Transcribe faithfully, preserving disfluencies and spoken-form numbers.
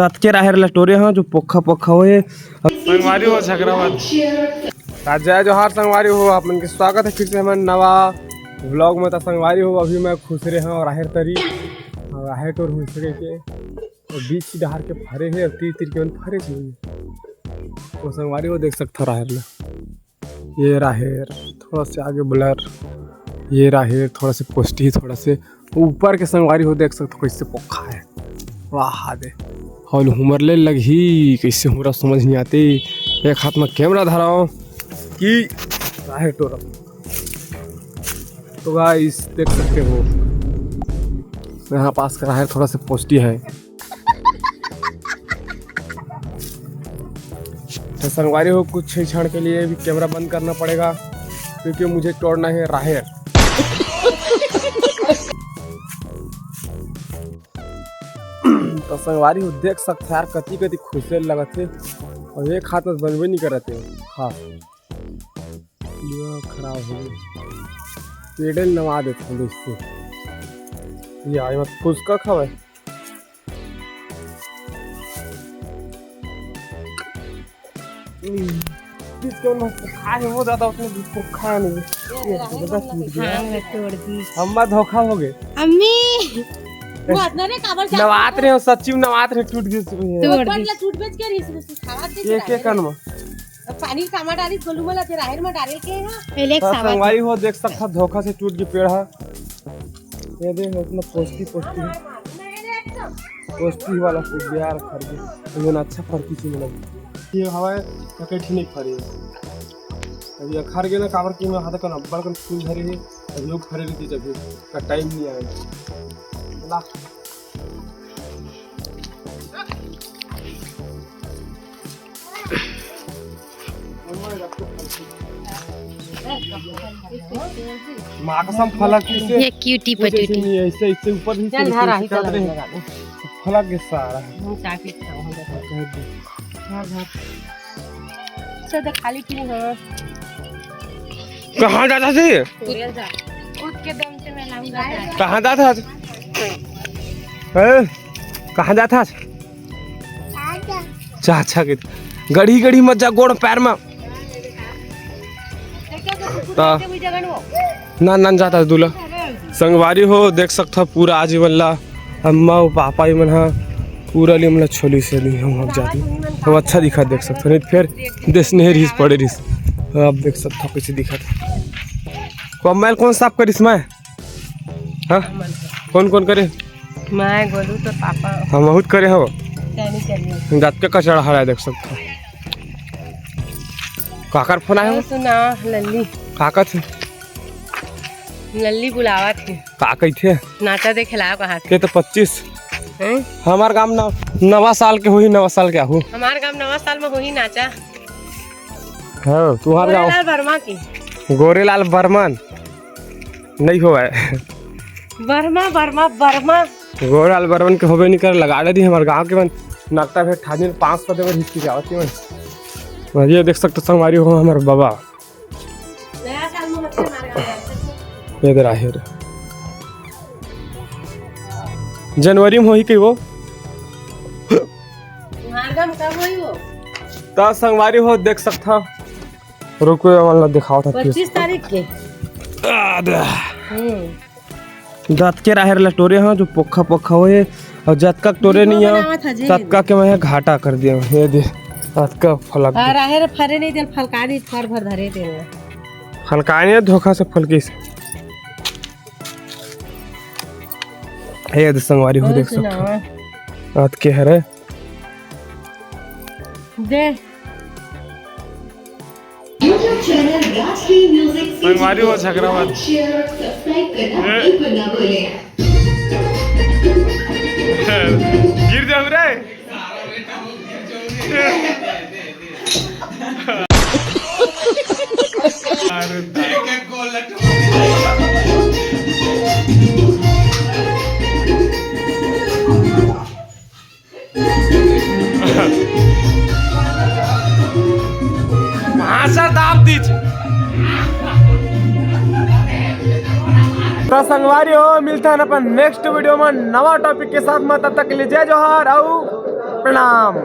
रात के राहेर ल टोरे हंव जो पोखा पोखा होए। संगवारी हो, झगरा मत। त जय जोहार संगवारी हो, आप मन के स्वागत हे फिर से हमर नवा vlog में। त संगवारी हो, अभी मैं खुसरे हंव राहेर तरी, अउ राहेर टोर हुई सके के, अउ बीच डहार के फरे हे, अउ तीर तीर के मन फरे हे। त संगवारी हो, देख सकथव राहेर ल। ये राहेर थोड़ा से आगे blur, ये राहेर थोड़ा से पोस्टी, थोड़ा से ऊपर के संगवारी हो देख सकथव कइसे पोखा हे। वाह दे, हौल हुमर ले लगही, कइसे हुमरा समझ नहीं आते। एक हाथ में camera धराओ कि राहेर टोरा। तो guys देख सकते हो यहाँ पास का राहेर थोड़ा से पोस्टी है। तो संगवारी हो, कुछ ही क्षण के लिए भी camera बंद करना पड़ेगा, क्योंकि मुझे तोड़ना है राहेर। तो संगवारी हो, देख सकत यार, कति कति खुसे लगत हे, अउ एक हाथ में बनबे नहीं करत हे। हाँ, ये खराब हो गई, पेड़े नवा देते हैं इससे। ये आए मत फुसका खावे। हम्म, बीच के मन खा है वो ज्यादा, उसने बीच को खाया नहीं। ये ज्यादा टूट गया। हाँ, मैं तोड़ दी। अम्मा धोखा हो गए। अम्मी, वो अतना रे काबर जा नवात रहे हो, सच्ची में नवात रहे, टूट गई। तोड़ ऊपर दी। ला टूट बेच के रही, इसमें से खावा दे एक एक कन में। अब पानी कामा डाली, गोलू मला ते राहेर में डाले के है। पहले एक तो सावा संगवारी हो, देख सकता धोखा से टूट गई पेड़ है। ये देख, इतना पोस्टी, पोस्टी, पोस्टी वाला फूल यार, फर गया। ये ना अच्छा फर किसी में लगी। ये हवा है, तो कहीं नहीं फरे। अभी अखर गए ना, काबर के मैं हाथ का नब्बड़ का फूल धरे है, अभी वो फरे रहती जब का टाइम नहीं आया। ला। माँ कसम फलक किसे ये क्यूटी कुछ ऐसे पटूटी। नहीं है, इससे, इससे ऊपर भी चल, इससे धरा, ऐसे इधर काट रहे लगा हैं। दे। फलक के सारा। हम चाय पीते हैं, हम लोग। कह दे। हाँ, हाँ। चल, देख, खाली पीली हवा। कहाँ जाता से? उठ के दम से मैं लाऊंगा। कहाँ जाता आज? ए, कहाँ जाता आज? चाचा के गड़ी गड़ी मत जा, गोड़ पैर में। ता ना, ना जाता दूल्हा। संगवारी हो, देख सकता पूरा आजीवन ला अम्मा अउ पापा ही मन हा पूरा लिए हमला छोली से दी हम अब जाती। तो अच्छा दिखा, देख सकता, नहीं तो फिर देश नहीं रिस पड़े रिस। अब देख सकता कैसे दिखा। तो अम्मा कौन साफ करिस मैं? हाँ, कौन कौन करे? मैं, गोलू, तो पापा। हम बहुत करे हो। क्या नहीं करिए? जात के कचरा हरा देख सकता। काकर फोन आया हो? सुना लल्ली। काकर थे? लल्ली बुलावा थे। का कही थे? नाचा देखे लाओ कहा थे। के तो पच्चीस। हैं? हमार गांव नव-, नवा साल के हुई, नवा साल के आहू। हमार गांव नवा साल में हुई नाचा। हाँ, तुम्हार गांव। गोरेलाल वर्मा की। गोरेलाल बर्मन। नहीं होवे। बर्मा, बर्मा, बर्मा। गोरेलाल बर्मन के होबे नहीं कर, लगा दे दी हमारे गांव के मन। नकटा भेंट ठानी पाँच सौ देवे हिचकी जावत के मन। और ये देख सकते संगवारी हो हमारे बाबा। नया साल में होते हमारे गांव में। ये इधर आहे रे। जनवरी में होही कही वो। तुम्हारे गांव में कब होही वो? त संगवारी हो देख सकता। रुको, ये वाला दिखाओ था फिर। पच्चीस तारीख के। आ, दे। हम्म। दतके राहेर ला टोरे हो, जो पोखा पोखा होए, और जतका के टोरे नहीं हो, बनावत हजे। ततका के मैं घाटा कर दिया। ये दे, ततका फलक दे। राहेर फरे नहीं देल, फलकानी फर भर धरे देल। फलकानी धोखा से फलकीस। ये दे संगवारी हो, देख सकते हो। अतके हरे। दे। संगवारी हो, झगड़ा मत। गिर जाऊ रे। अरे भाषा दाब दीजिए। तो संगवारी हो, मिलता है अपन next video में नवा topic के साथ में। तब तक के लिए जय जोहार, आऊ प्रणाम।